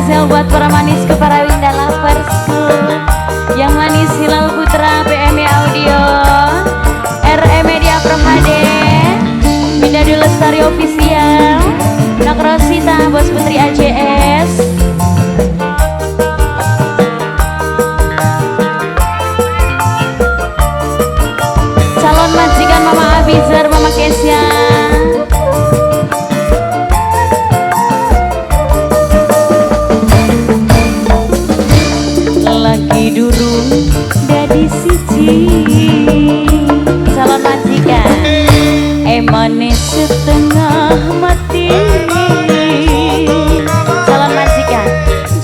Sel buat para manisku, para winda loversku. Yang manis Hilal Putra, PME Audio, RE Media Pro HD, Winda Lestari Official, Nak Rosita, Bos Putri AJS. Calon majikan Mama Abizar, Mama Kesya. Lagi durung dadi siji calon majikan, emane setengah mati. Calon majikan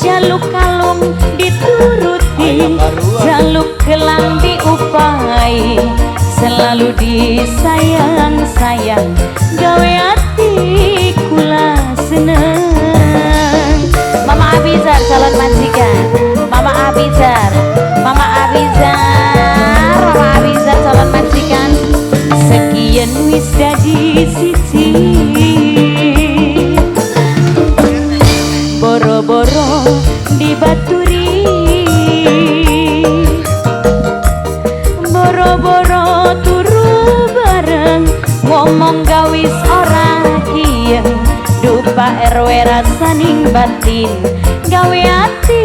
jaluk kalung dituruti, jaluk gelang diupai, selalu disayang-sayang, gawe ati kula seneng. Mama Abizar calon majikan, Mama Abizar, Mama Abizar, Mama Abizar calon majikan. Sekian wis dadi siji, boro-boro dibaturi, boro-boro turu bareng, ngomong gawis ora kiyeng, dupa RW rasaning batin, gawe ati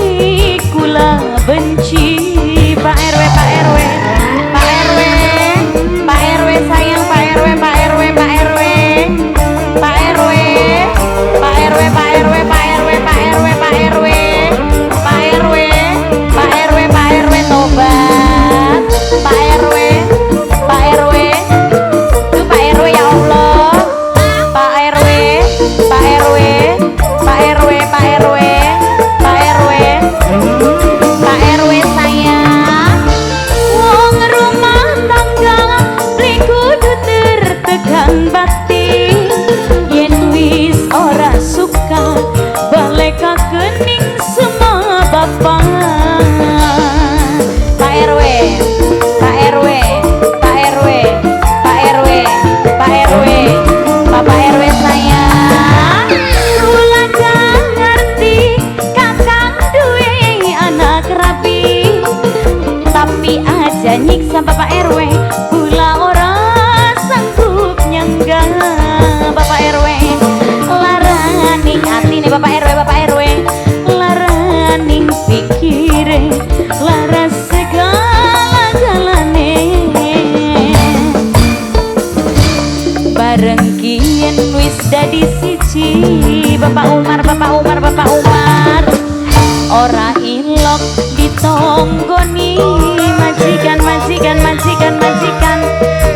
kula benci. Pak RW, Pak RW, Pak RW, Pak RW sayang, Pak RW, Pak RW, Pak RW, Pak RW, Pak RW, Pak RW, Pak RW, Pak RW, Pak RW, Pak RW, Pak RW, Pak RW tobat, Pak RW, Pak RW, itu Pak RW ya Allah, Pak RW, Pak RW, Pak RW, Pak RW, Pak RW, Pak RW sayang. Wong rumah tangga beli kudu tertekan batin, yen wis ora suka balekaken ning semua bapak. Pak RW, Pak RW, Pak RW, Pak RW, Pak RW, Bapak RW sayang. Kula ngerti kakang duwe anak rapi, tapi aja nyiksa Bapak RW, kula ora sanggup nyangga. Bapak RW laraning atine Bapak RW, Bapak RW laraning pikire, lara segala-galane. Bareng kiyen wis dadi siji, Bapak Umar, Bapak Umar, Bapak Umar, ora ilok ditonggoni. Majikan, majikan, majikan, majikan,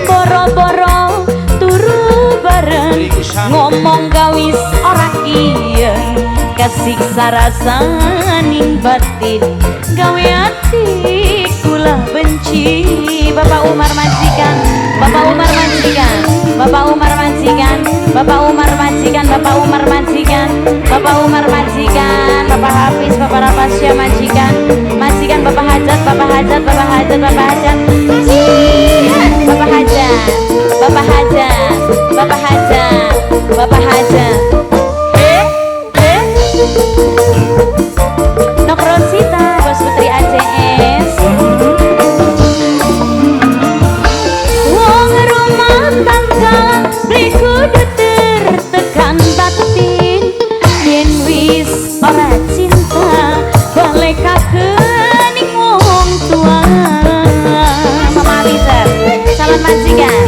boro-boro turu bareng, ngomong gawis ora kiyeng, kasiksa rasaning batin, gawe ati kula benci. Bapak Umar majikan, Bapak Umar majikan, Bapak Umar majikan, Bapak Umar majikan, Bapak Umar majikan, Bapak Umar majikan, Bapak Hafiz, Bapak Rapasya majikan, majikan Bapak Hajat, Bapak Hajat, Bapak Hajat, Bapak Hajat, Bapak Hajat, Bapak Hajat, Bapak Hajat, Bapak Hajat. Nok Rosita, Bos Putri ACS. Wong rumah tangga beli kudu tertekan batin, yen wis ora cinta balekaken ning wong tua. Mama Abizar calon majikan,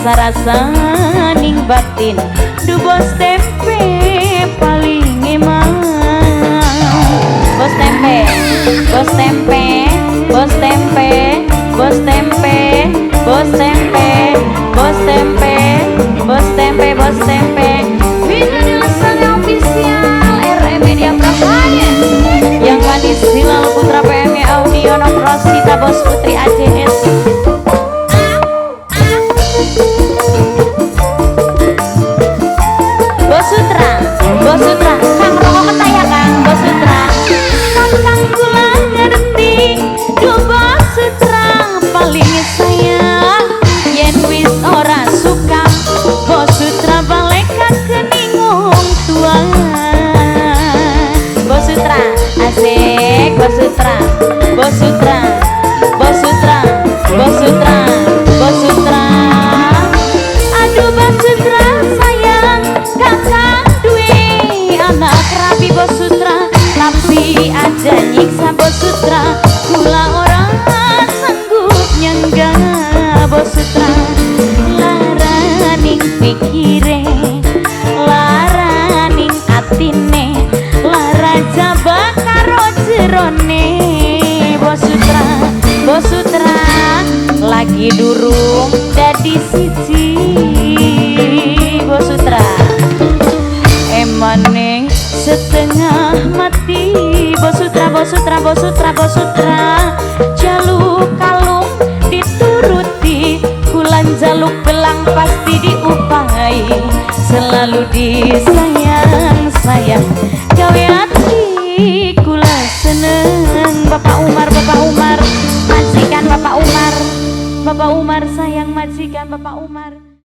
Rasa-rasa ning batin, du bos tempe paling eman. Bos tempe, bos tempe, bos tempe, bos tempe, bos tempe, bos tempe, bos tempe, bos tempe. Vina Lestari Official, RE Media Prahaya. Yang manis Hilal Putra PM Audio Rosita Bos Putri ACS. Bos Sutra, Bos Sutra, Kang rokok ketaya Kang, Bos Sutra. Kang kula ngerti, du Bos Sutra paling sayang. Yen wis ora suka, Bos Sutra balik kening wong tua. Bos Sutra, asik, Bos Sutra, Bos Sutra, Bos Sutra, Bos Sutra, Bos Sutra. Aduh Bos Sutra sayang, kakak duwe anak rapi Bos Sutra, tapi aja nyiksa Bos Sutra, kula ora sanggup nyangga Bos Sutra. Laraning pikire, laraning atine, lara jabak karo jerone Bos Sutra, Bos Sutra lagi durung dadi siji Bos Sutra. Emane setengah mati Bos Sutra, Bos Sutra, Bos Sutra, Bos Sutra. Jaluk kalung dituruti, kulan jaluk belang pasti diupai, selalu disayang sayang gawe ati kula seneng. Bapak Umar, Bapak Umar, majikan Bapak Umar, Bapak Umar sayang majikan Bapak Umar.